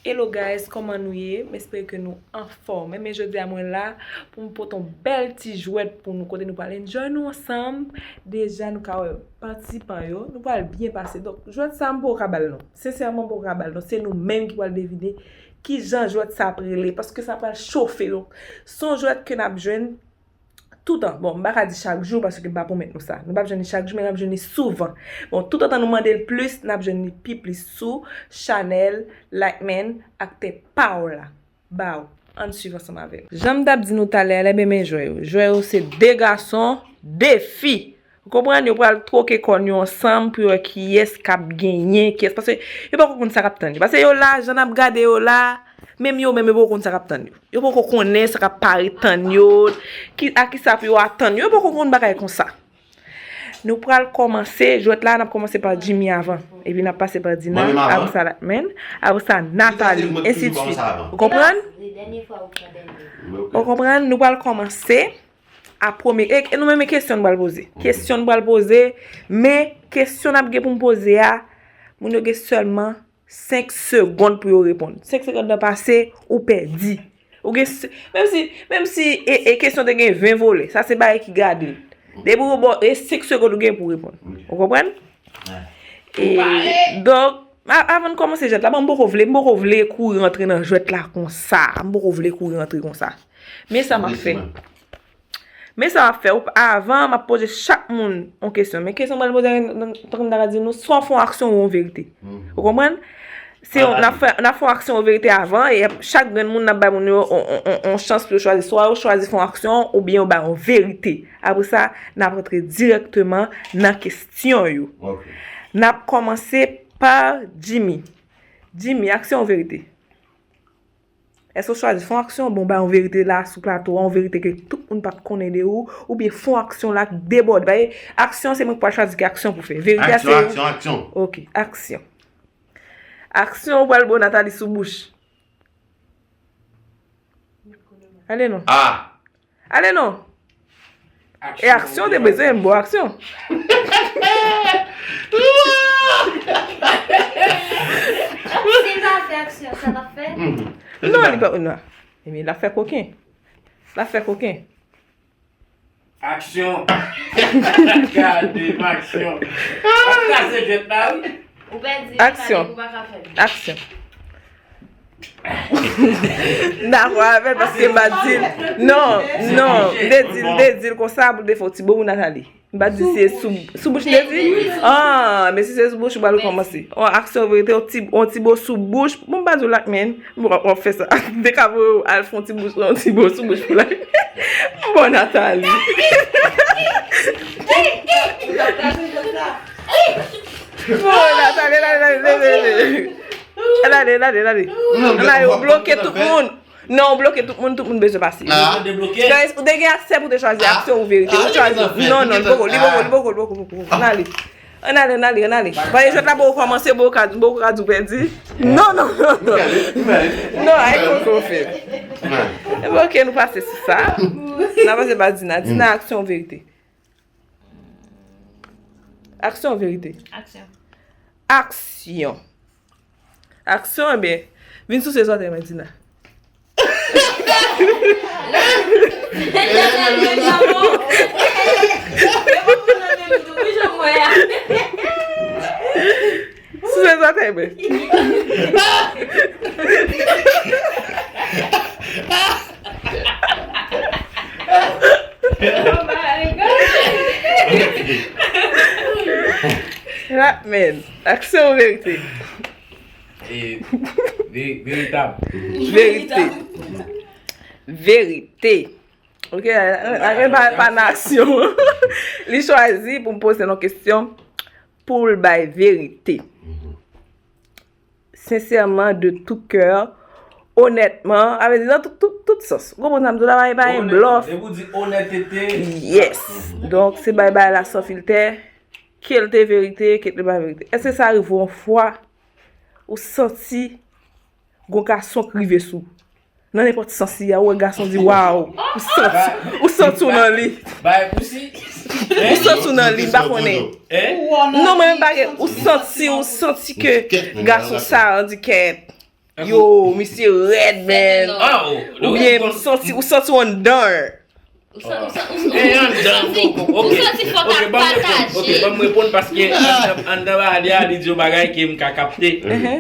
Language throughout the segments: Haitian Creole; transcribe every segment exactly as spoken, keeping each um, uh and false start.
Hello guys, kòman nou ye? M espere ke nou anfòm. Men jodi a mwen la pou m pote yon bèl ti jwèt pou nou kote nou pral enjoy nou ansanm. Deja nou ka wè patisipan yo, nou pral byen pase. Donk jwèt sa m poko ka ba l non. Sensèman m poko ka ba l non. Se nou menm ki pral devine kijan jwèt sa ap rele paske sa pral chofe. Donk se yon jwèt ke n ap jwenn toutan. Bon, m pa ka di chak jou paske m pa pwomèt nou sa. Nou p ap jwenn li chak jou, men n ap jwenn li souvan. Bon, toutotan nou mande l plis, n ap jwenn li pi plis sou chanèl Lightman Aktè pa w la. Ba w. Ann swiv ansanm avè m. Jan m t ap di nou talè a, lè ben men jwè yo. Jwè yo se de gason, de fi. Ou konprann? Yo pral twoke kòn yo ansanm pou yo wè kiyès k ap genyen, kiyès. Paske yo poko konn sa k ap tann yo. Paske yo la, jan n ap gade yo la, menm yo menm yo poko konn sa k ap tann yo. Yo poko konnen sa k ap pare tann yo, ki, a kisa pou yo atann yo. Yo poko konn bagay konsa. Nou pral kòmanse, jwèt la, n ap kòmanse pa Jimmy avan. Epi n ap pase pa Dina, apre sa Lightman, apre sa Nathalie, ensi de swit. Ou konprann? Ou konprann? Nou pral kòmanse a premye, e, e nou menm e kesyon n pral poze. Kesyon n pral poze, men kesyon n ap gen pou m poze a, moun yo gen sèlman senk segonn pou yo reponn. Senk segonn nan pase, ou pèdi. Ou gen, menm si, menm si e, e kesyon te gen ven volè, sa se bagay ki gade l. Depi ou bon, e senk segonn ou gen pou reponn. Ou konprann? E, donk, a, avan n kòmanse jwèt la, bon, m poko vle, m poko vle kouri rantre nan jwèt la konsa. M poko vle kouri rantre konsa. Men sa m ap fè. Men sa w ap fè, ou, avan, m ap poze chak moun yon kesyon. Men kesyon mwen poze, tankou m ta ka di nou, swa w fè yon aksyon ou yon verite. Ou konprann? Se yon, n ap fè, n ap fè yon aksyon ou verite avan, e chak grenn moun n ap bay moun yo yon, yon, yon, yon chans pou yo chwazi. Swa yo chwazi fè yon aksyon, oubyen yo bay yon verite. Apre sa, n ap rantre dirèkteman nan kesyon yo. N ap kòmanse pa Jimmy. Jimmy, aksyon ou verite? Èske w chwazi fè yon aksyon? Bon, ba yon verite la sou plato a, yon verite ke tout moun pa t konnen de ou, oubyen fè yon aksyon la k debòde. Paske aksyon, se mwen k pral chwazi ki aksyon pou fè. Verite a se... Aksyon, aksyon, aksyon. Ok, aksyon. Aksyon, ou pral bo Nathalie sou bouch. Ale non. Ah! Ale non. E aksyon te bezwen, bon aksyon. Si l pa fè aksyon, sa l ap fè? Non, li pa, non. Ebyen, l ap fè koken. L ap fè koken. Aksyon. Gade, aksyon. Ap kraze jwèt la, wi. Ou pèdi, aksyon. Ou pa ka fè l. Aksyon. M dakò avè l paske m pa di l. Non, non, m te di l, m te di l konsa pou l te fè yon ti bo pou Nathalie. M pa di se sou, sou bouch m te di? Ah, men si se sou bouch, ou pral kòmanse. Yon aksyon verite, yon ti, yon ti bo sou bouch. Bon, m pa di w Lightman, m w ap fè sa. M te ka voye w al fè yon ti bouch, yon ti bo sou bouch pou Lightman. Bon, Nathalie. Bon, Nathalie, Nathalie, Nathalie, Nathalie. Nathalie, Nathalie, Nathalie. Nathalie, ou bloke tout moun. Non, ou bloke tout moun, tout moun bezwen pase. Ah. Ou te gen aksè pou te chwazi aksyon ou verite. Ou chwazi. Non, non, li poko, li poko, li poko, li poko, li poko. Ann ale. Ann ale, ann ale, ann ale. Paske jwèt la poko kòmanse, poko ka, poko ka di w pèdi. Non, non, non, non. Non, ay poko fè. Ok, nou pase sou sa. N a pase pa Dina. Dina, aksyon ou verite? Aksyon ou verite? Aksyon. Aksyon. Aksyon, ebyen, vin souse zòtèy mwen, Dina. Souse zòtèy mwen. Lightman, aksyon ou verite? E, ve-, veritab. Verite. Verite. Ok, pa, pa nan aksyon. Li chwazi pou m poze l yon kesyon pou l bay verite. Sensèman, de tout cœur, onètman, sa vle di nan tout, tout, tout sans. Ou konprann sa m di w la, pa, pa gen blòf. Depi w di onètete. Yes. Donk, se bay bagay la san filtè, ke l te verite, ke l te pa verite. Èske sa rive w yon fwa, ou santi gon gason k rive sou w? Nan nenpòt sans li a, ou wè gason di, waw, ou santi, ou santi w nan li. Ou santi w nan li, m pa konnen. Non, mwen menm pa gen, ou santi, ou santi ke gason sa a, di kèt. Yo, misye rèd, man. Ou byen, ou santi, ou santi w anndan. Ou sa- ou sa- ou- ou- Eh, anndan, ou santi- ou santi fòk ap pataje. Ok, ban m reponn. Ok, ban m reponn paske anndan, anndan bagay a, li di yon bagay ke m ka kapte.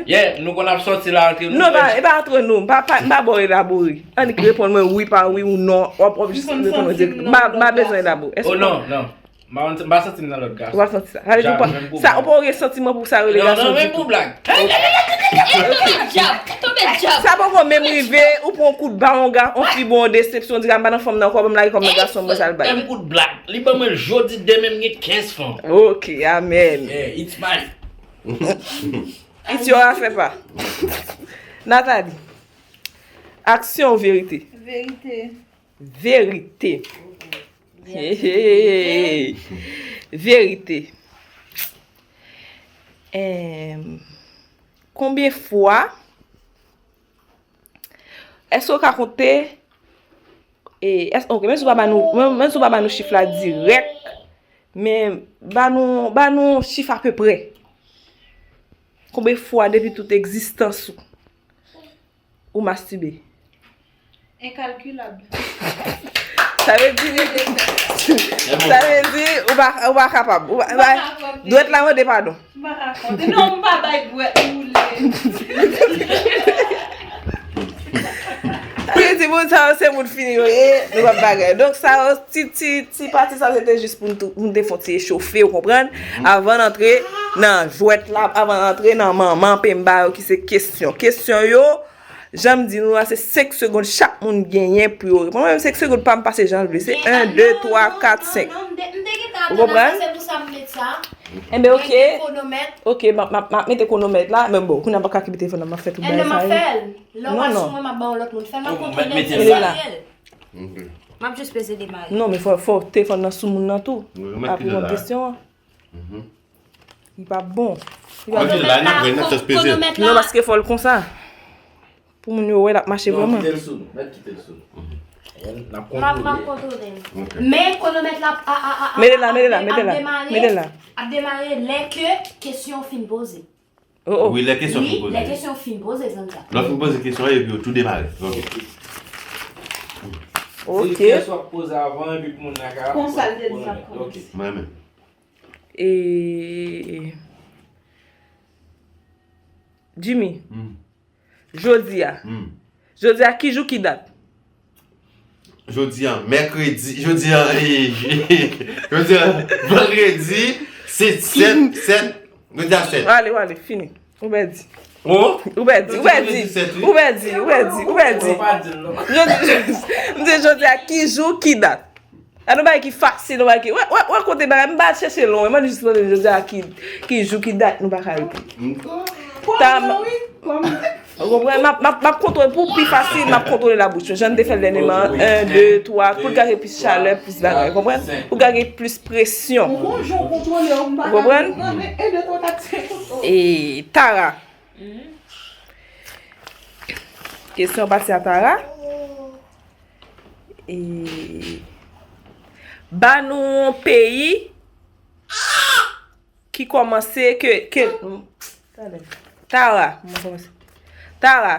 Yeah, nou konn ap sòti la antre nou. Non, e pa antre nou. M pa, pa, m pa ba w elabore. Annik reponn mwen wi pa wi ou non. W ap, w ap jis reponn mwen dirèk. M pa, m pa bezwen elabore. Oh non, non. M pa, m pa santi m nan lòt gason. Ou pa santi sa. Sa vle di ou pa, sa, ou pa gen santiman pou sa rele gason ditou. Non, non, menm pou blag. E tonbe dyab, tonbe dyab. Sa poko menm rive, ou pran yon kout ba, yon ga, yon fi bon, yon desepsyon, di, "A, m pa nan fanm nan ankò, ban m lage kòm nan gason, mwen sa l bay." Menm kout blag. Li ban mwen l jodi, demen m gen kenz fanm. Ok, amèn. Yeah, it's my. It's your affair pa. Nathalie. Aksyon ou verite? Verite. Verite. Hey, hey, hey. Verite. Em, konbyen fwa, èske w ka konte? E, èske, ok, menm si w pa ba nou, menm, menm si w pa ba nou chif la dirèk, men ba nou, ba nou chif apeprè. Konbyen fwa depi tout egzistans ou, ou mastibe? Enkalkilab. Sa vle di, sa vle di, ou pa, ou pa kapab. Ou pa, ou pa, dwèt la mande padon. M pa ka konte. Non, m pa bay dwèt moule. Li di moun sa yo se moun fini yo ye, nou p ap bagay. Donk sa yo, ti, ti, ti pati sa se te jis pou n tou, pou n te fè yon ti echofe, ou konprann? Avan n antre nan jwèt la, avan n antre nan manman penba yo ki se kesyon. Kesyon yo, jan m di nou la, se senk segonn chak moun genyen pou yo reponn. Mwen menm senk segonn pa m pase jan l vle. Se en, de, twa, kat, senk. Ou konprann? Enben, ok. Ok, m ap, m ap, m ap mete kwonomèt la. Men bon, kounye a m pa ka kenbe telefòn nan, m ap fè tout bagay sa yo. Non, non. Mete l la. M ap jis peze demare. Non, men fò, fò telefòn nan sou moun nan tou. Apre w ap kesyon an. Li pa bon. Li pa bon. Kwonomèt la, kwonomèt la. Non, paske fò l konsa. Pou moun yo wè l ap mache vrèman. Non, kite l sou nou. Mèt kite l sou nou. N ap kontwole. M ap kontwole l. Men kwonomèt la ap, a, a, a, mete la, mete la, mete la. Mete la. Ap demare lè ke kesyon fin poze. Oh, oh. Wi, lè kesyon fin poze. Wi, lè kesyon fin poze, Zandra. Lè w fin poze kesyon an, epi yo tou demare. Ok. Ok. Se kesyon ap poze avan, epi pou moun nan ka. Konsa l te di l ap kòmanse. Ok. Mwen menm. E, Jimmy. Jodi a. Jodi a, ki jou, ki dat? Jodi a, mèkredi, jodi a, e, jodi a, vandredi, se sèt, sèt, jodi a sèt. Ale, ale, fini. Ou pèdi. Oh? Ou pèdi, ou pèdi. Ou pèdi, ou pèdi, ou pèdi. Jodi, jodi, m di jodi a, ki jou, ki dat? Gade yon bagay ki fasil, yon bagay ki, wè, wè, wè kote bagay, m pa al chèche lwen, mwen jis mande jodi a ki, ki jou, ki dat, nou pa ka reponn. Ta, m, ou konprann, m ap, m ap, m ap kontwole, pou pi fasil, m ap kontwole labouch mwen. Jan m te fè l dènyèman, en, de, twa, pou l ka gen plis chalè, plis bagay, konprann? Pou l ka gen plis presyon. Ou konprann? E Tara. Kesyon pati a Tara. E, ba nou yon peyi ki kòmanse ke, ke, Tara, m kòmanse. Tara,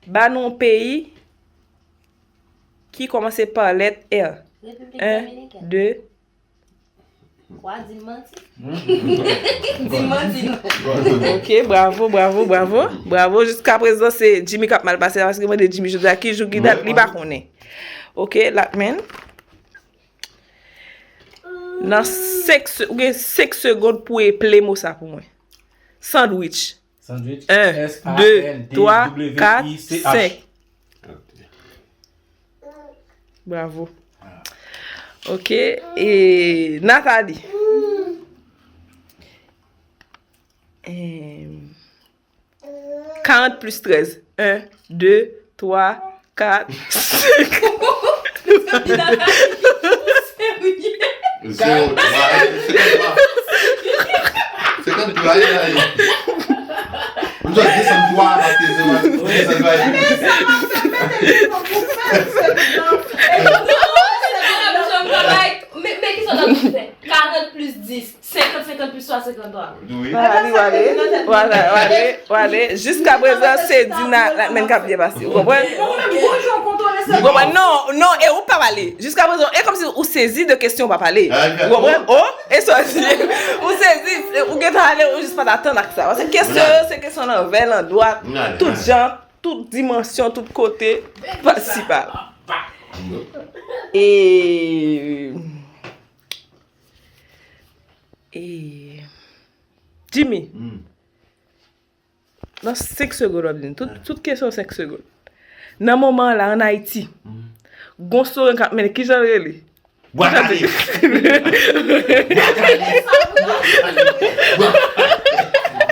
ba nou yon peyi ki kòmanse pa lèt R. Repiblik Dominikèn. En, de, Kwa, di m manti? Di m manti, non. Ok, bravo, bravo, bravo. Bravo, jiska prezan se Jimmy k ap mal pase la, paske mande Jimmy jodi a ki jou ki dat, li pa konnen. Ok, Lakmen. Nan senk se-, ou gen senk segonn pou eple mo sa pou mwen. Sandwich. Sandwich. En, de, twa, kat, senk. Bravo. Ok. E Nathalie. Em, karant plis trèz. En, de, twa, kat, senk. Ou serye? Zewo, twa, senkantwa. Senkantwa, e la, e. M just desann twa a paske zewo a, desann twa a. Men, men ki sa w t ap fè? Karant plis dis, senkant, senkant plis twa, senkanntwa. Wi. Wale, wale, wale, wale. Jiska prezan, se Dina Latmèn k ap byen pase. Ou konprann? Ou konprann? Non, non, e ou pa pale. Jiska prezan, e kòmsi ou sezi de kesyon, ou pa pale. Ou konprann? Oh, e sa di. Ou sezi, ou gentan ale, ou jis pa t atann ak sa. Paske kesyon yo, se kesyon nan vè, nan dwat, tout jan, tout dimansyon, tout kote, pa si pa la. E, e, Jimmy, nan senk segonn w ap di m. Tout, tout kesyon senk segonn. Nan moman an la, ann Ayiti, gon soren k ap mennen, kijan l rele? Bwa kale.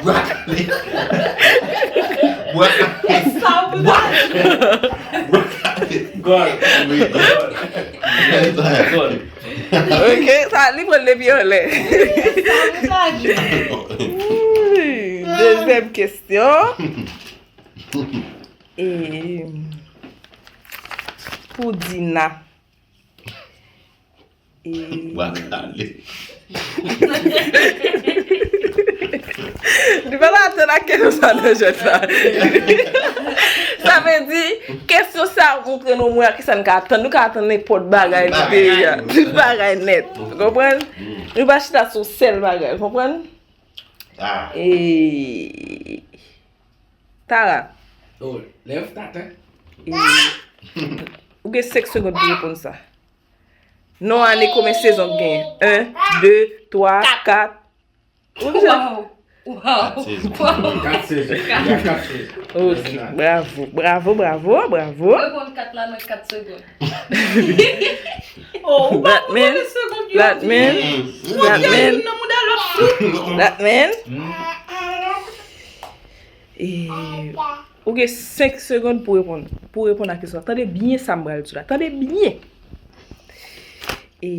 Bwa kale. Bwa kale. Bwa kale. Bwa kale. Bwa kale. Gòl. Wi, gòl. Gòl. Ok, sa, li pran depi anlè. Dezyèm kesyon. E, pou Dina. E, bwa kale. Li pa t atann ak kesyon sa nan jwèt la. Sa vle di, kesyon sa montre nou omwen a kisa n ka atann. Nou ka atann nenpòt bagay nan peyi a. Tout bagay nèt. Ou konprann? Nou pa chita sou sèl bagay. Ou konprann? E, Tara. Oh, lèv taten. E, ou gen senk segonn pou reponn sa. Non, ane, konbyen sezon k genyen? En, de, twa, kat. Ou gen Wow. Wow. Kat sezon. Wow. Kat sezon. Y a kat sezon. Ok, bravo, bravo, bravo, bravo. Reponn kat la nan kat segonn. Oh, ou pa Latmèn, konprann segonn yo. Latmèn, Latmèn, Latmèn. E, ou gen senk segonn pou reponn, pou reponn a kesyon. Tande byen sa m pral di la. Tande byen. E,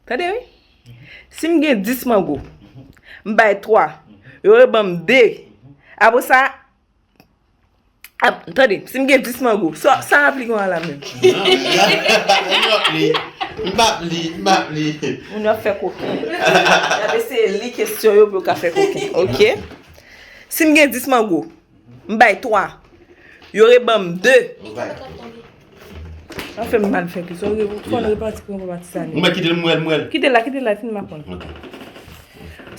tande wi. Si m gen dis mango, m bay twa, yo reban m de. Apre sa, ap, tande, si m gen dis mango, sa, sa aplike a la menm. M p ap li, m p ap li, m p ap li. Moun yo ap fè koken. Y ap eseye li kesyon yo pou yo ka fè koken, ok? Si m gen dis mango, m bay twa, yo reban m de. Sa fè m mal fè kesyon. Fò n repanti pou n repanti sa. Ou mèt kite l, m wè l, m wè l. Kite l la, kite l la, fin m aprann. Ok.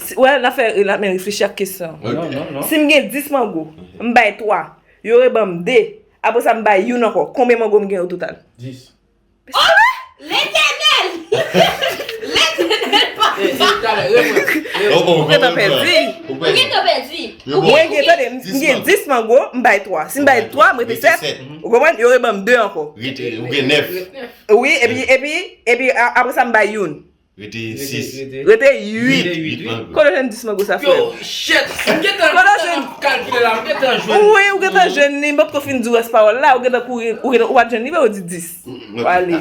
Si, wè, n ap fè, n ap men reflechi ak kesyon. Ok. Non, non, non. Si m gen dis mango, m bay twa, yo reban m de. Apre sa, m bay youn ankò. Konbyen mango m gen o total? Dis. Oh, Letènèl! Letènèl papa! Ou gentan pèdi. Ou gentan pèdi. Mwen gen, tande, m gen dis mango, m bay twa. Si m bay twa, m rete sèt. Ou konprann? Yo reban m de ankò. Ou gen nèf. Wi, epi, epi, epi, a, apre sa, m bay youn. Rete sis. Rete uit. Rete uit, wi. Kote w jwenn dis mango sa, frè? Yo, shit! M gentan kalkile la, m gentan jwenn. Wi, ou gentan jwenn li, m poko fin di rès pawòl la, ou gentan kouri, ou gentan, ou pa t jwenn li, men ou di dis. Ou ale. Ou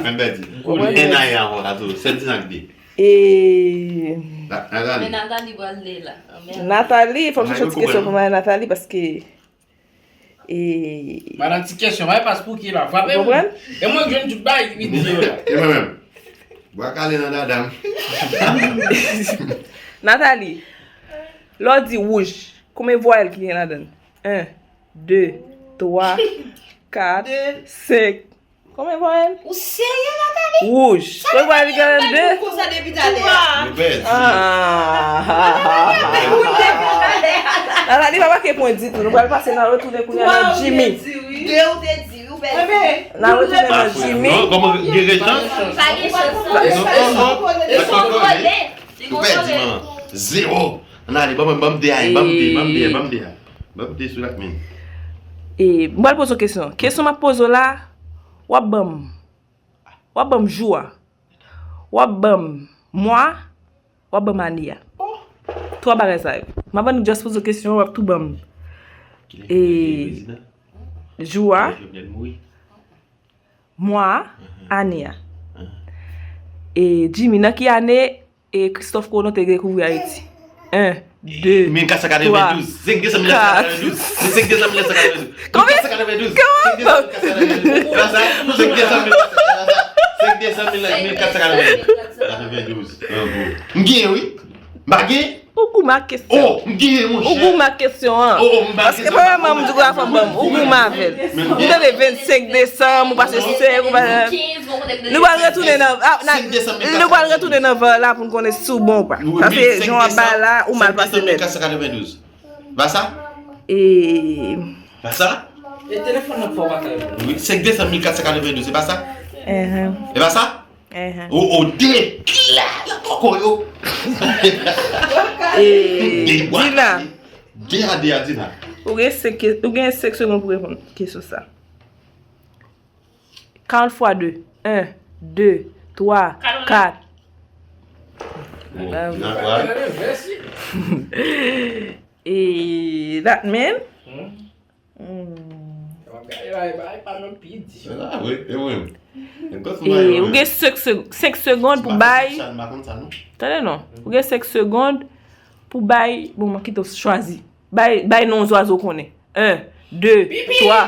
konprann? N a ye ankò la tou, sèt dis ak de. E. Nathalie. Men Nathalie pral lè la. Nathalie, fò m chèche yon ti kesyon pou mwen, Nathalie, paske E. Madan ti kesyon, pa pas pou ki la, frape moun. Ou konprann? E mwen k jwenn tout bagay videyo la. E mwen menm. Bwa kale nan dada m. Nathalie, lè w di wouj, konbyen vwayèl ki gen ladan l? En, de, twa, kat, senk. Konbyen vwayèl? Ou serye, Nathalie? Wouj. Konbyen vwayèl ki gen ladan l? De. Konsa depi talè. Nou pèdi. Ah. Nathalie pa make pwen ditou. Nou pral pase nan retounen kounye a nan Jimmy. De ou te di, ou pèdi. Nan retounen nan Jimmy. Non, kòman gen rechans? Pa gen chans. Non, non, non. Ou pèdi, manman. Zewo. Ann ale, ban m, ban m de a, ban m de, ban m de, ban m de a. Ban m de sou Latmèn. E, m pral poze w kesyon. Kesyon m ap poze w la, w ap ban m, w ap ban m jou a. W ap ban m mwa, w ap ban m ane a. Twa bagay sa yo. M ap annik just poze w kesyon, w ap tou ban m. E, jou a, mwa a, ane a. E, Jimmy, nan ki ane E Christophe Colomb te dekouvri Ayiti. En, de, twa, kat. Mil kat san katrevendouz. Senk desanm mil kat san katrevendouz. Senk desanm mil kat san katrevendouz. Konbyen? Mil kat san katrevendouz. Konbyen? Senk desanm mil kat san katrevendouz. Senk desanm mil kat san katrevendouz. Katrevendouz. M gen, wi. M pa gen. Ou goumen ak kesyon. Oh, m genyen, monchè. Ou goumen ak kesyon an. Oh, oh, m pa Paske genyen, premyèman, m di w la fanm ban m. Ou goumen avè l. M tande vennsenk desanm, ou pase sèk, ou pase. Nou pral retounen nan. Ah, na- Senk desanm mil kat san. Nou pral retounen nan van la pou n konnen si w bon ou pa. Sa se jan w ap bay la, ou mal pase nèt. Senk desanm mil kat san katrevendouz. Pa sa? E. Pa sa? E telefòn nan fò pa ka reponn. Wi, senk desanm mil kat san katrevendouz, se pa sa? Enhen. E pa sa? Enhen. O, o, de klè nan koko yo. E, Dina. De a de a, Dina. Ou gen senk ke- ou gen senk segonn pou reponn kesyon sa. Karant fwa de. En, de, twa, kat. Bon, Dina, kwa? E, that man. Hmm. Ou gen senk se- senk segonn pou bay. Tande non. Ou gen senk segonn pou bay. Bon, mwen kite w chwazi. Bay, bay non zwazo konnen. En, de, twa.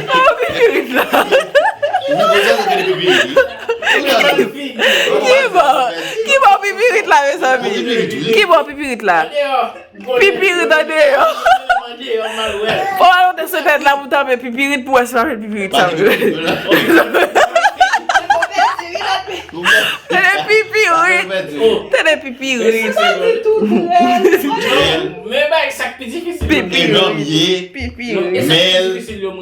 Oh, pipirit la. Ki bò? Ki bò pipirit la, mezanmi? Ki bò pipirit la? Pipirit andeyò. Fò w al monte sou tèt la pou w tape pipirit pou w wè si w ap jwenn pipirit sa. Tande pipirit. Tande pipirit. Men bay sa k pi difisil. Pipirit. Mèl.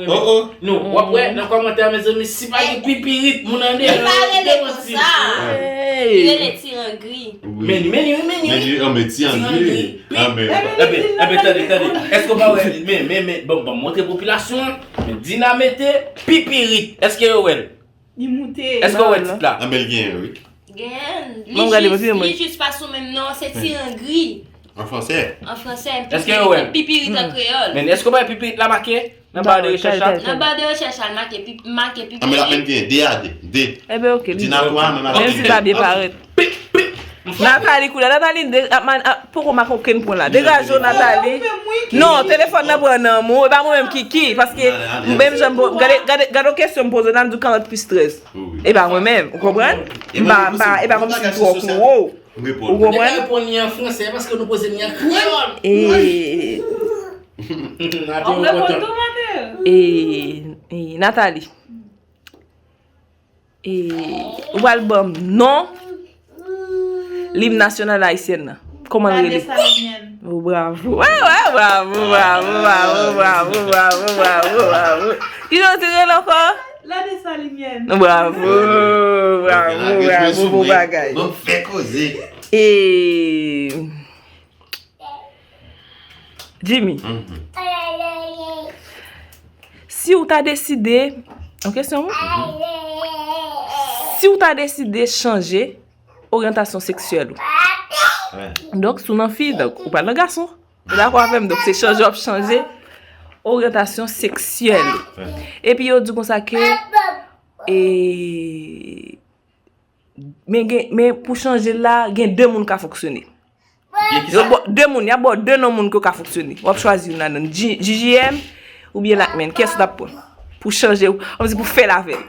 Oh, oh. Non, w ap wè nan kòmantè, mezanmi, si pa gen pipirit, moun andeyò. Li pa rele konsa. Li rele tirangri. Men li, men li, men li. Men li, an, men tirangri. An, men. Enben, enben, tande, tande. Èske w pa wè, men, men, men, bon, bon, montre popilasyon an. Men Dina mete pipirit. Èske yo wè l? Li moute. Èske w wè tit la? An, men l genyen, wi. Genyen. Li jis, li jis pa sou menm non, se tirangri. An fransè. An fransè. Èske yo wè l? Pipirit an kreyòl. Men èske w pa wè pipirit la make? Nan ba de rechèch la. Nan ba de rechèch la, make pi- make pipirit. An, men l ap menm gen de a de. De. Enben, oke, li Dina twa, men Nathalie. Menm si l pa byen parèt. Nathalie koulè. Nathalie de- ap man- ap- poko make okenn pwen la. Degaje w, Nathalie. Non, telefòn nan pran nan men w. E pa mwen menm ki ki. Paske menm jan m po- gade, gade, gade yon kesyon m poze w la, m di w karant plis trèz. E pa mwen menm. Ou konprann? M pa, m pa, e pa kòmsi m twò kou wo. Ou konprann? Mwen ka reponn li an fransè paske nou poze m li an kreyòl. E. Nathalie, ou kontan? E, e, Nathalie. E, ou pral ban m non lim nasyonal ayisyèn nan. Kòman l rele? La Dessalinienne. Oh, bravo. Wè, wè, bravo, bravo, bravo. Kijan w di rele ankò? La Dessalinienne. Bravo, bravo, bravo, bon bagay. Bon, fè koze. E, Jimmy, si w ta deside, yon kesyon, wi? Si w ta deside chanje oryantasyon seksyèl ou. Donk, si w nan fi, donk, ou pral nan gason. Ou dakò avè m? Donk, se chanje w ap chanje oryantasyon seksyèl ou. Epi yo di konsa ke, e, men gen, men pou chanje l la, gen de moun ka fonksyone. Yo ba w de moun, y ap ba w de non moun ke w ka fonksyone. W ap chwazi youn ladan l. J- J J M oubyen Lakmen. Kiyès ou t ap pran? Pou chanje, kòmsi pou fè l avè l.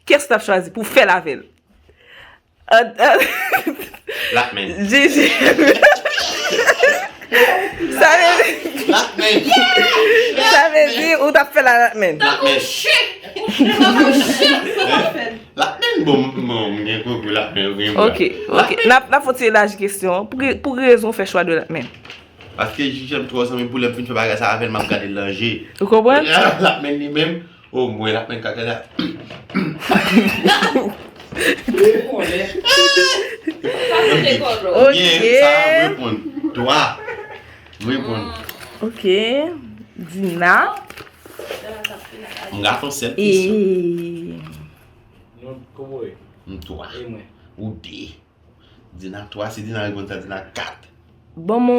Kiyès ou t ap chwazi pou fè l avè l? Ant, ant, Lakmen. J J M. Sa vle di, Lakmen. Sa vle di ou t ap fè l a Lakmen. Lakmen. Lakmen, bon, bon, m gen koko Lakmen, ou gen bwa. Ok, ok. N ap, n ap fon ti elaji kesyon an. Pou ki, pou ki rezon w fè chwa de Lakmen? Paske J J M twò zanmi pou lè m fin fè bagay sa avè l, m ap gade l nan je. Ou konprann? Lakmen li menm, o mwen Lakmen kaka la. Ok. Byen, sa a m reponn. Twa. M reponn. Ok. Dina. M gason sèl kesyon. E. Nou, kòman w ye? M twa. E mwen? Ou de. Dina twa, si Dina reponn sa, Dina kat. Ban m yon,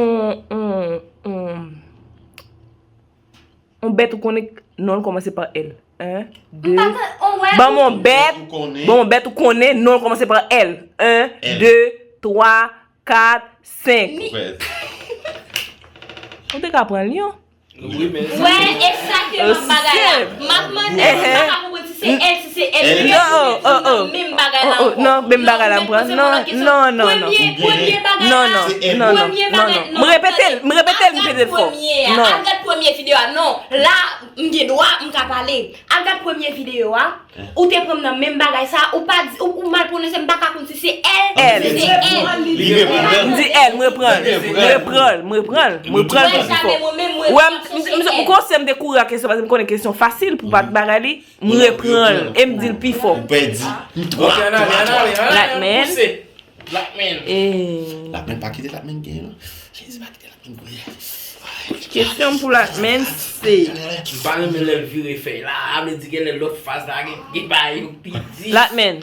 yon, yon, yon bèt ou konnen non l kòmanse pa L. En, de. Ban m yon bèt, ban m yon bèt ou konnen non l kòmanse pa L. En, de, twa, kat, senk. Ou te ka pran lyon. Wi, men. Wè, e sa ke m ap bagay la. M ap mande, m pa ka konprann si se L, si se L ki pran menm bagay la ankò. Non, menm bagay la m pran. Non, non, non, non. Premye, premye bagay la. Non, non, non, non, non, non. M repete l, m repete l, m repete l fò. Non. Al gad premye videyo a. Non, la, m gen dwa, m ka pale. Al gad premye videyo a. Ou te pran m nan menm bagay sa, ou pa di, ou, ou mal pwononse, m pa ka konn si se L, L. Si se L. Li reprann. M di L, m reprann. M reprann, m reprann. M reprann pou pi fò. Wè, m, m, m, m konsyan m te kouri ak kesyon paske m konnen kesyon fasil pou pa t bagay li. M reprann l e m di l pi fò. Ou pèdi. M twa, twa, twa. Black man. Black man. Black man pa kite Black man genyen non. Jezi pa kite Black man genyen. Kesyon m pou Black man se. M pa renmen lè l vire fèy la. A vle di genlè lòt faz la gen, gen bagay yo pi di. Black man.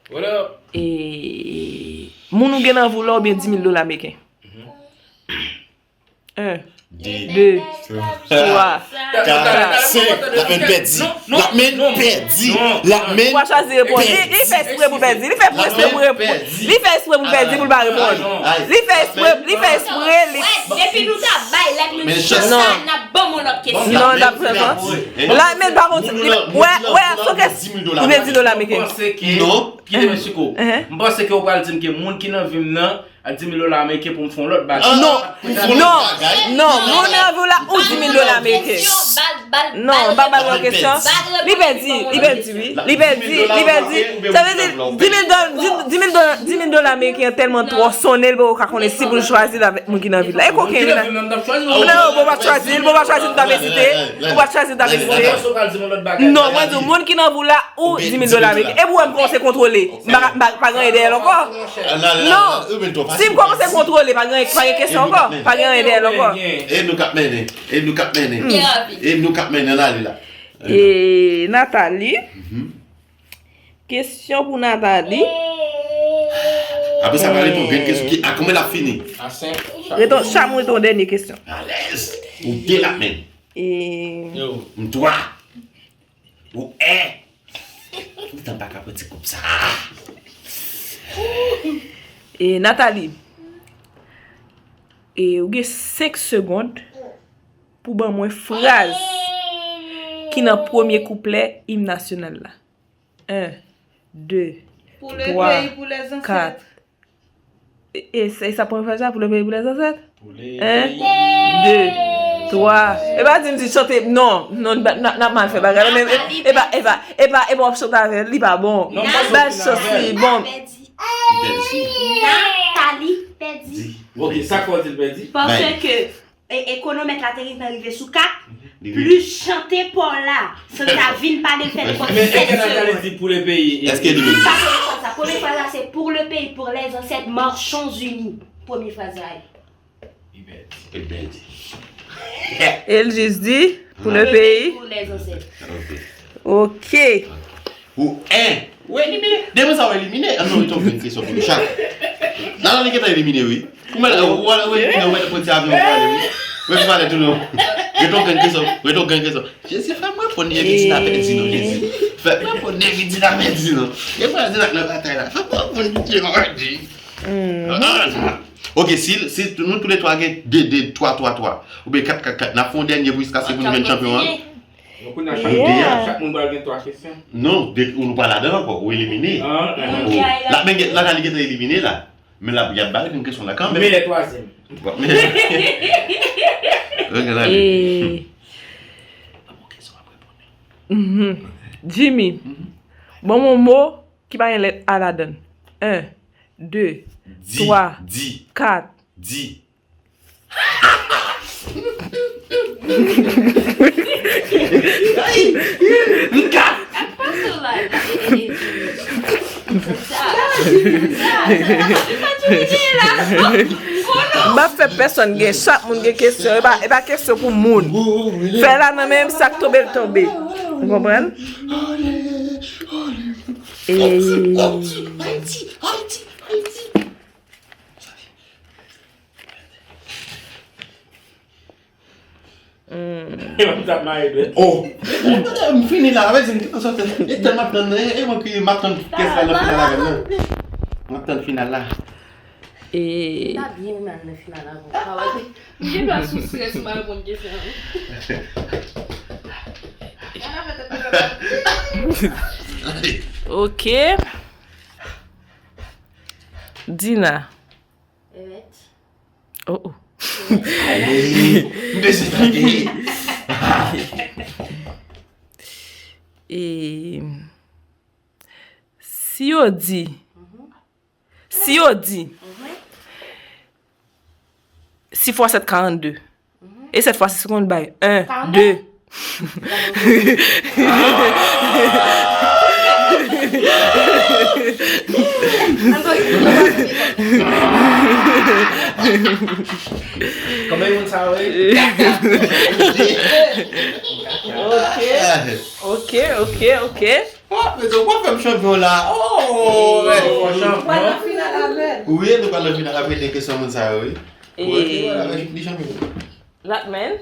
What up? E, moun ou gen nan vi w la oubyen di mil dola ameriken? En, de, twa, kat, senk. Black man pèdi. Black man pèdi. Black man pèdi. Ou pa chwazi reponn. Li, li fè espre pou pèdi. Li fè espre pou reponn. Li fè espre pou pèdi pou l pa reponn. Li fè espre, li fè espre, li. Wè, depi nou ta bay Black man chans sa, n ap ban m yon lòt kesyon. Non, n ap fè sa. Black man pa konn. Wè, wè, se yon kesyon. Ou gen di dola ameriken. Non. Kite m eksplike w. M panse ke w pral di m ke moun ki nan vi m nan, a di mil dola ameriken pou m fè yon lòt bagay. Non, non, non, moun nan vi w la, ou di mil dola ameriken. Non, m pa ba l yon kesyon. Li pèdi, li pèdi, wi. Li pèdi, li pèdi. Sa vle di, di mil dola, di mil dola, di mil dola ameriken an tèlman twò sonnen, li poko ka konnen si pou l chwazi l avèk moun ki nan vi l la. E koken li la. Non, ou pa chwazi l, ou pa chwazi l, t ap ezite. Ou pa chwazi l, t ap ezite. Non, mwen di w, moun ki nan vi w la, ou di mil dola ameriken. Epi w wè m kòmanse kontwole. M pa, m pa, pa gen anyen dèyè l ankò. Non. Si m kòmanse kontwole, pa gen, pa gen kesyon ankò. Pa gen anyen dèyè l ankò. E nou k ap mennen. E nou k ap mennen. E nou k ap mennen, ann ale la. E Nathalie. Kesyon pou Nathalie. Apre sa, pale pou grenn kesyon ki, a, kòman l ap fini? Reton, chak moun reton dènye kesyon. Alèz. Ou de Black man. E m twa. Ou en. Ou tan pa ka pran ti koup sa. E Nathalie, e ou gen senk segonn pou ban mwen fraz ki nan premye kouplè im nasyonal la. En, de, twa, kat. E, e, e sa premye fraz la, pou le peyi, pou lèzansèt? En, de, twa. E pa di m di chante, non, non, n ap mal fè bagay la, men e, e pa, e pa, e pa, e pa w ap chante avè l, li pa bon. Ba l chans li, bon. Nathalie pèdi. Ok, sa k fè w di l pèdi? Paske e, e konomèt la te gentan rive sou kat, plis chante pa w la, san ta vin pale l fè nenpòt sèt segonn. Èske Nathalie di pou le peyi? Èske li menm? Li pa konnen fraz sa. Premye fraz la se pour le pays, pour les ancêtres, marchons unis. Premye fraz la ye. Li pèdi. Li pèdi. E l jis di, pou le peyi. Pour les ancêtres. Ok. Ou en. Ou elimine. Demen sa ou elimine. An nou reton grenn kesyon pou nou chak. Nan nan li gentan elimine wi. Ou mèt ou wè ou elimine ou mèt pran ti avyon pou ale wi. Mwen fè pale tou non. Reton grenn kesyon. Reton grenn kesyon. Jezi fè mwen pran Nevidina pèdi non Jezi. Fè mwen pran Nevidina pèdi non. E mwen di nan batay la. Fè mwen pran Nevidina pèdi. Ok, si, si nou tou le twa gen de de twa twa twa oubyen kat kat kat, n ap fè yon dènye pou jiskaske pou nou jwenn chanpyon an. Donk kounye a chak moun pral gen twa kesyon. Non, de, ou pa ladan ankò, ou elimine. L ap men gen, Nathalie gentan elimine la. Men l ap, y ap ba li yon kesyon la kanmenm. Men lè twazyèm. Bon, men. Jimmy, ban m yon mo ki pa gen lèt A ladan l. En, de, twa, kat. Di. M pa fè pèsonn gen, chak moun gen kesyon. E pa, e pa kesyon pou moun. Fè la nan men m, sa k tonbe l tonbe. Ou konprann? E M t ap mare dwèt. Oh! M fini la, vle di m te konsantre. E tèlman ap tann, e, e mwen ki m ap tann kès la nan final avè m nan. M ap tann final la. E Ta byen renmen al nan final avè w. Pa wè, m gen dwa sou strès, m pa reponn kesyon an. Ok. Dina. Evet. Oh oh. M bezwen tande. E si yo di, si yo di, sis fwa sèt karannde. E sèt fwa sis ou konn bay en, de. Konbyen moun sa yo ye? Ok, ok, ok, ok. Mezanmi, w ap fè m chanpyon la. Oh, mèt. Fò chanpyon. Wi, nou pral nan final apre de kesyon moun sa yo, wi. Wi, li chanpyon. Latman.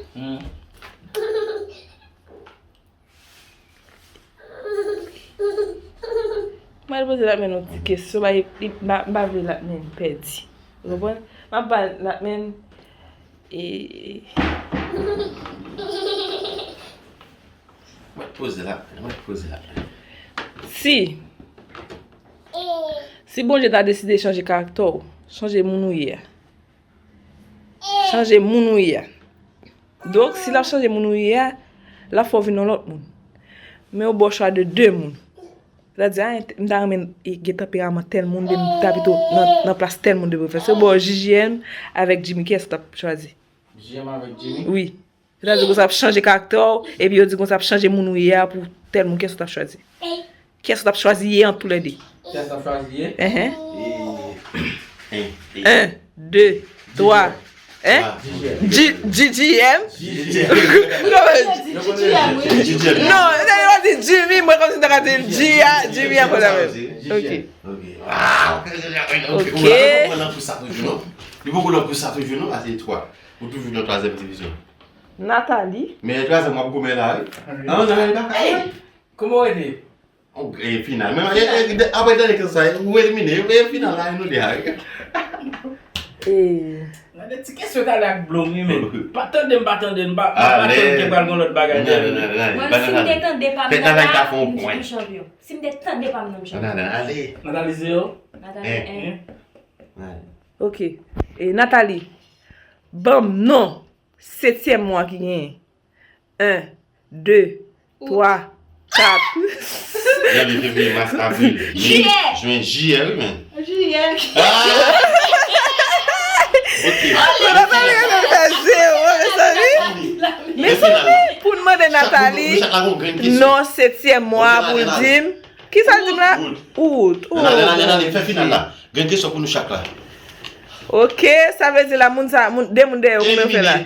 Mwen poze Latman yon ti kesyon, m pa vle Latman pèdi. Ou konprann? M ap ba Latman e Mwen poze la, mwen poze la. Si si Bondye ta deside chanje karaktè w, chanje moun ou ye a. Chanje moun ou ye a. Donk, si l ap chanje moun ou ye a, l ap fè w vin yon lòt moun. Men ou ba w chwa de de moun. Sètadi, a, m ta renmen gen tanperaman tèl moun, men m ta pito nan, nan plas tèl moun de prefere. Si yo ba w J J M avèk Jimmy, kiyès ou t ap chwazi? J M avèk Jimmy? Wi. Sètadi, konsa ap chanje karaktè w, epi yo di konsa ap chanje moun ou ye a pou tèl moun, kiyès ou t ap chwazi? Kiyès ou t ap chwazi ye ant toulède? Kiyès t ap chwazi ye? Enhen. E, e, En, de, twa. Hein? J J M. J- J J M? J J M. Non, li pa di Jimmy, mwen kòmsi ta ka di J a, Jimmy a konn sa menm. Ok. Ok. Waw, ok, ok, ok. Ok. Ou pa konprann nan pou sa toujou, non? Li poko nan pou sa toujou, non, paske twa. Ou toujou nan twazyèm divizyon. Nathalie. Men twazyèm w ap goumen la, wi. An, Nathalie pa ka, wi. Kòman w rete? Ok, e final. Men e, e, de- apre dènye kesyon sa, ou elimine. E final la, nou de a, wi. E Gade ti kesyon talè ak blom wi men. Pa tande m pa tande m pa pa tande ke pral gon lòt bagay. Non, non, non, non. Mwen, si m te tande pa m Fèt nan Nathalie ta la, fè yon m di pwen. M chanpyon. Si m te tande pa m nan, m chanpyon. Nathalie, ale. Nathalie zewo. Nathalie Eh. en. Ale. Ok. E Nathalie, ban m non setyèm mwa ki genyen. En, de, twa, kat. Janvye, fevriye, mas, avril, me, Jiyè. Jen, jiyè, wi, men. Jiyè. Ok. Nathalie gentan fè zewo, mezanmi. Mezanmi, pou n mande Nathalie, non setyèm mwa pou l di m. Kisa l di m la? Out. Out. Nan, nan, nan, nan, fè final la. Gen kesyon pou nou chak la. Ok, sa vle di la, moun sa, moun, de moun dèyè yo, kouman yo fè la?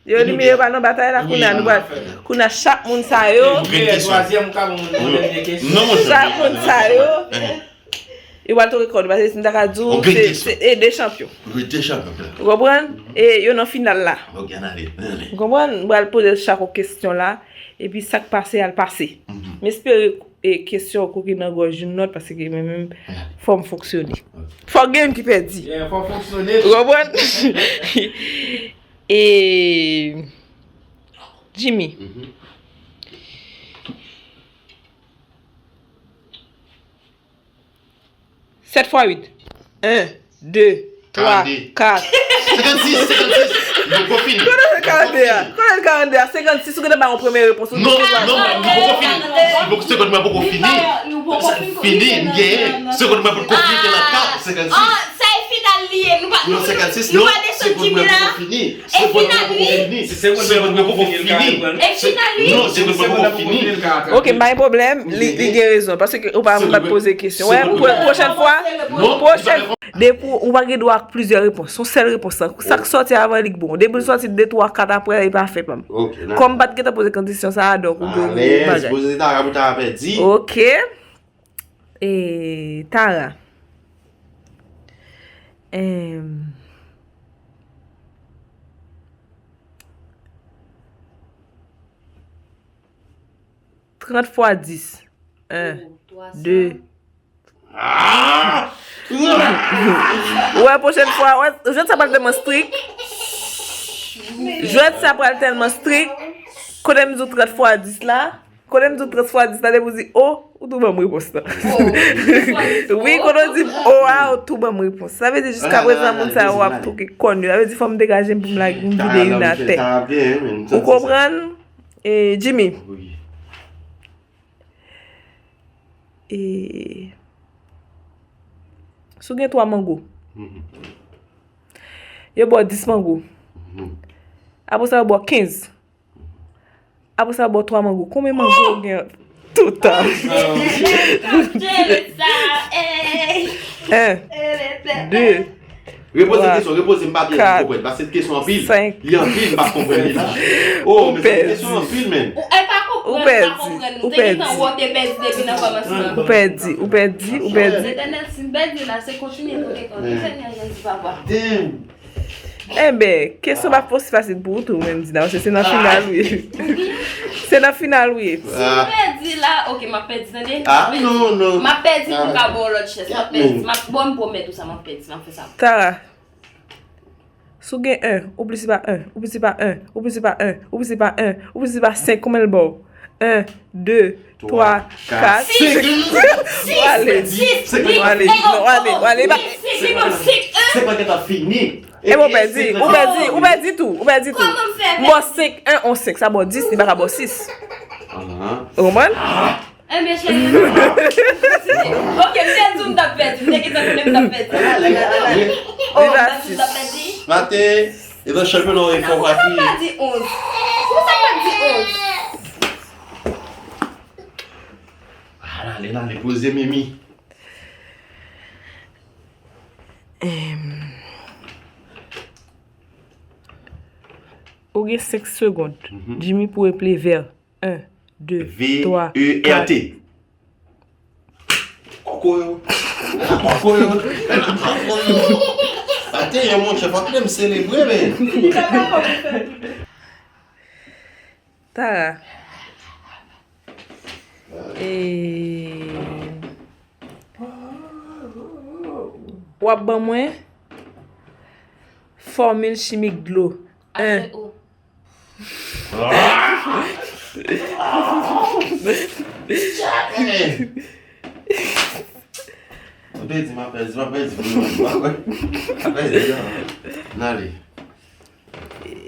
Yo elimine yo pa nan batay la, kounye a nou pral, kounye a chak moun sa yo, Gen twazyèm ou ka ban moun yon dènye kesyon. Non, mon chak moun sa yo, yo pral toke kò yo, paske si m ta ka di w, se, se e de chanpyon. Rete chanpyon la. Ou konprann? E yo nan final la. Ok, ann ale, ann ale. Ou konprann? M pral poze chak yon kesyon la, epi sa k pase, al pase. M espere e kesyon koke nan gòj youn lòt, paske mwen menm, fò m fonksyone. Fòk gen youn ki pèdi. Yeah, fò fonksyone. Ou konprann? E Jimmy. Sèt fwa uit. En, de, twa, kat. Senkannsis, senkannsis. Nou poko fini. Kote l karannde a? Kote l karannde a? Senkannsis, ou gentan bay yon premye repons. Ou Non, gentan non, nou poko fini. Li poko, segonn mwen poko fini. Fini, m genyen. Segonn mwen poko fini, te nan kat, senkannsis. Sa e final li ye, nou pa Non, senkannsis, nou non. Pa desann Segonn mwen Jimmy la. Poko fini. Segonn mwen poko fini. E final li. Non, segonn mwen poko fini. Ok, m pa gen pwoblèm, li, li gen rezon. Paske ou pa, m pa t poze kesyon. Wè, pwochèn fwa, pwochèn, depi ou pa gen dwa ak plizyè repons. Se yon sèl repons lan. Sa k sòti avan li k bon. Depi l sòti de, twa, kat apre, li pa fè pa m. Kòm m pa t gentan poze kondisyon sa a, donk ou gen bagay. Poze ta pou ta pèdi. Ok. E Tara. Em, trant fwa dis. En, de. Ah! Ou wè, pwochèn fwa, wè, jwèt sa pral tèlman strik. Jwèt sa pral tèlman strik. Kote m di w trant fwa dis la? Kote m di w trant fwa dis la, depi w di o, ou tou ban m repons lan. Wi, kote w di m o a, ou tou ban m repons. Sa vle di, jiska prezan, moun sa yo ap touke kòn yo. Sa vle di, fò m degaje m pou m lage, m vide youn atè. Ou konprann? E, Jimmy. E, si w gen twa mango, yo ba w dis mango. Apre sa, yo ba w kenz. Apre sa, yo ba w twa mango. Konbyen mango w gen total? En, de, Repoze kesyon, repoze, m pa byen konprann. Paske kesyon anpil. Li anpil, m pa konprann li la. Oh, men se kesyon anpil, men. Ou pa konprann, ou pa konprann. Ou te gentan wè w te pèdi depi nan kòmansman. Ou pèdi, ou pèdi, ou pèdi. Letènèl, si m pèdi la, se kontinye pou te konn. Senyè Jezi, papa. Damn. Enben, kesyon pa osi fasil pou ou tou, menm Dina, paske se nan final ou ye. Se nan final ou ye. Si m pèdi la, ok, m ap pèdi, tande? Ah, non, non. M ap pèdi pou m ka ba w lòt chans. M ap pèdi. M ap, bon, m pwomèt ou sa, m ap pèdi, m ap fè sa. Tara, si w gen en, ou plis pa en, ou plis pa en, ou plis pa en, ou plis pa en, ou plis pa senk, konbyen l ba w? En, de, twa, kat, senk. Ou ale. Ou ale. Non, ou ale, ou ale. Li ba m senk, li ba m senk, en. Senk la gentan fini. E bon, ou pèdi, ou pèdi, ou pèdi tou, ou pèdi tou. Kòman m fè pèdi? M ba w senk, en, on senk, sa ba w dis, li pa ka ba w sis. Ou konprann? Enben, cheri, ok, m te di w m t ap pèdi, m te gentan konnen m t ap pèdi. Oh, m pa di w m t ap pèdi. Maten, e nan chanpyona w e fò pa kriye. Poukisa m pa di onz? Poukisa m pa di onz? Ala, ale, ale, poze Mimi. Em, ou gen senk segonn. Jimmy pou reple vè. En, de, twa, kat. Koko yo. Koko yo. Atè, yon monchè, fòk lè m selebre, men. Tara. E, w ap ban mwen fòmil chimik dlo. En. Ou te di m ap pèdi, m ap pèdi, m ap pèdi, m ap pèdi, non. N ale.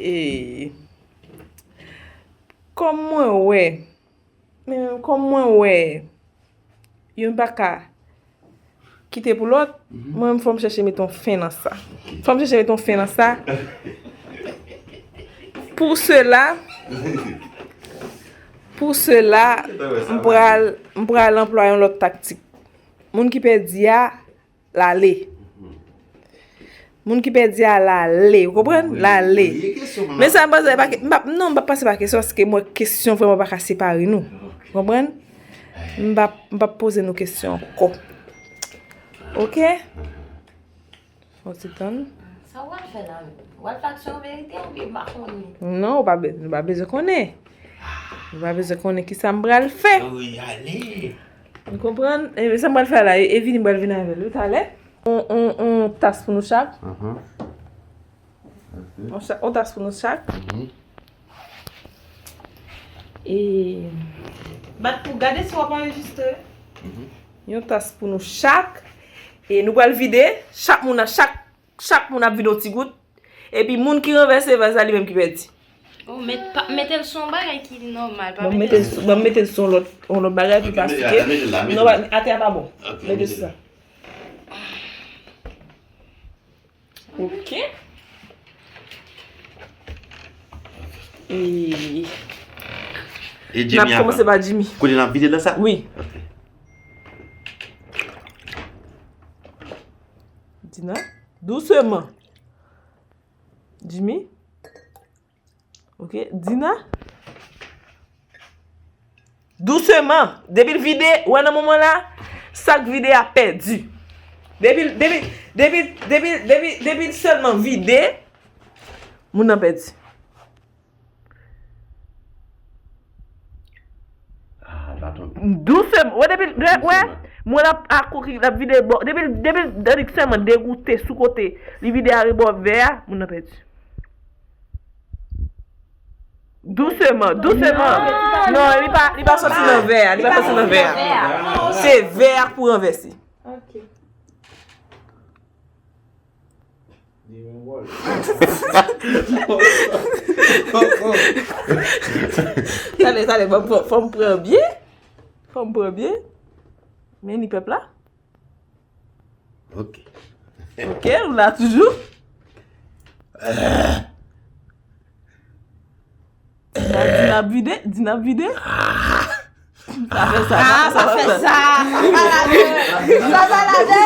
E, kòm mwen wè, men kòm mwen wè, youn pa ka kite pou lòt, mwen, fò m chèche mete yon fen nan sa. Fò m chèche mete yon fen nan sa. Pou sela, pou sela, m pral, m pral anplwaye yon lòt taktik. Moun ki pèdi a, l ale. Moun ki pèdi a, l ale. Ou konprann? L ale. Men sa, m panse, pa ke-, m pa, non, m pa panse pa kesyon, paske mwen, kesyon vrèman pa ka separe nou. Ou konprann? M pa, m pa poze nou kesyon ankò. Ok? Fò ti tann. Sa w pral fè la menm? W pral fè aksyon verite oubyen m pa konnen? Non, ou pa be-, nou pa bezwen konnen. Nou pa bezwen konnen kisa m pral fè. Wi, ale. Ou konprann? E sa m pral fè la, e, e vini m pral vin avè l, wi, talè. On, on, on tas pou nou chak. On cha-, on tas pou nou chak. E bat pou gade si w ap anrejistre. Yon tas pou nou chak. E nou pral vide, chak moun nan, chak, chak moun ap vide yon ti gout. Epi moun ki ranvèse vaz la, li menm ki pèdi. Oh, met-, pa, mete l sou yon bagay ki nòmal, pa mete l sou, ban m mete l sou yon lòt, yon lòt bagay, pi pa fike. Non, atè a pa bon. Mete sou sa. Ok. E, e Jimmy apa? N ap kòmanse pa Jimmy. Kote n ap vide la sa? Wi. Ok. Dina, dousman. Jimmy. Ok, Dina. Dousman. Depi l vide, ou wè nan moman la, sa k vide a pèdi. Depi, depi, depi, depi, depi, depi l sèlman vide, moun nan pèdi. Ah, baton. Dousman. Wè, depi, wè, wè. Dousman. Mwen l ap akouri, l ap vide bò. Depi, depi Danick sèlman degoute sou kote, li vide a rebò vè a, moun nan pèdi. Douseman, douseman. Non, li pa, li pa soti nan vè a, li pa soti nan vè a. Se vè a k pou ranvèse. Ok. Tande, tande, fò, fò, fò m pran byen. Fò m pran byen. Men ni pèp la. Ok. Ok, ou la toujou? Di n ap vide, di n ap vide. Sa fè sa, sa fè sa. Sa fè sa. Sa fè sa.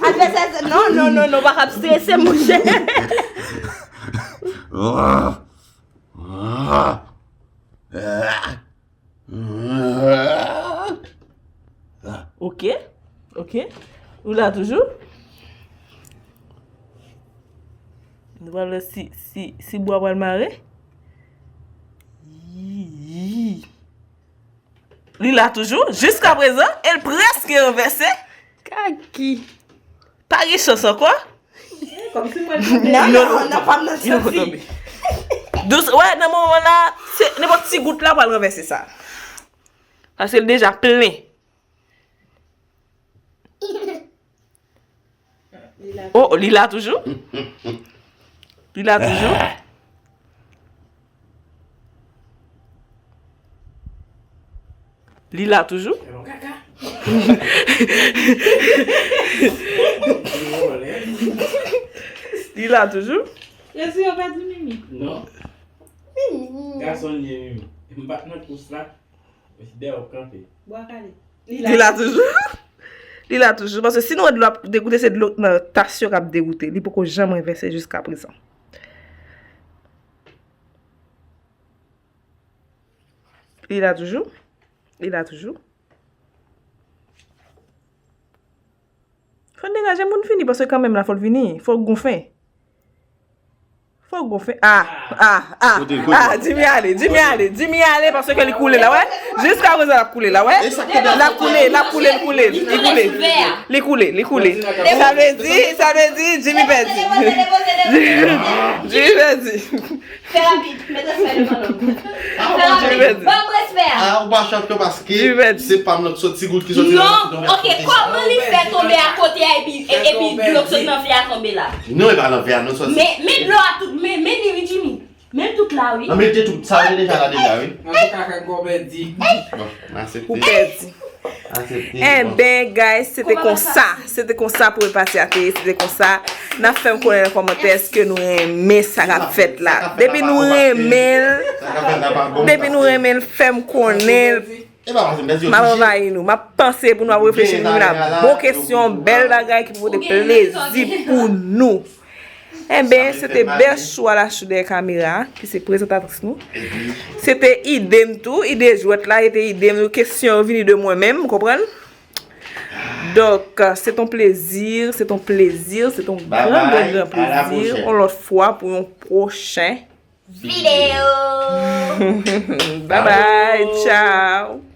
Advèsè, non, non, non, non, pa kap strese, monchè. Ok, ok. Ou la toujou? Nou pral wè si, si, si bwa pral mare. Yi, yi. Li la toujou, jiska prezan, e l prèske ranvèse. Kaki. Pa gen chans ankò. Kòmsi mwen Non, non, non, non, pa m nan santi. Dous, wè, nan moman la, se nenpòt ti gout la pral ranvèse sa. Paske l deja plen. Oh, li la toujou? Li la toujou? Li la toujou? Li la toujou? Resi yo pa di Mimi. Non. Mimi. Gason li ye Mimi. M pa t nan kous la. Mesi dèyè w kanpe. Bwa kale. Li la toujou? Li la toujou. Paske si nou wè dlo ap degoute, se dlo nan tas yo k ap degoute. Li poko janm ranvèse jiska prezan. Li la toujou? Li la toujou? Fò n degaje moun vini, paske kanmenm la, fò l vini. Fò l gonfen. Fò l gonfen. Ah, ah, ah, ah, Jimmy ale, Jimmy ale, Jimmy ale, paske li koule la, wè. Jiska prezan, l ap koule la, wè. L ap koule, l ap koule, l koule, l koule, li koule. Li koule, li koule. Sa vle di, sa vle di, Jimmy pèdi. Jimmy pèdi. Fè rapid, mete fè devan non. Fè rapid. Ban m respè a. Ah, ou pa chanpyon paske se pa m nan sòt ti gout ki sòti nan. Non, ok, kòman li fè tonbe akote a epi, epi dlo k sot nan vè a tonbe la? Non, e pa nan vè a, non, sòti. Men, men dlo a tout, men, men li wi, Jimmy. Men tout la wi. Nan mete tout, sa yo deja la deja, wi. Antouka, frè m, ou pèdi. Bon, m aksepte. Ou pèdi. Enben, guys, se te konsa. Se te konsa pou pati a te ye, se te konsa. N ap fè m konnen nan kòmantè èske nou renmen sa k ap fèt la. Depi nou renmen l, depi nou renmen l, fè m konnen l. M ap anvayi nou. M ap panse pou nou ap reflechi, nou vin ak bon kesyon, bèl bagay ki pou pote plezi pou nou. Enben, se te Bèchou a la chou dèyè kamera ki se prezantatris nou. Se te ide m tou, ide jwèt la, se te ide m tou. Kesyon yo vini de mwen menm, ou konprann? Donk, se ton plezi, se ton plezi, se ton gran, gran, gran plezi. On lòt fwa pou yon pwochen videyo. Bye bye, tchao.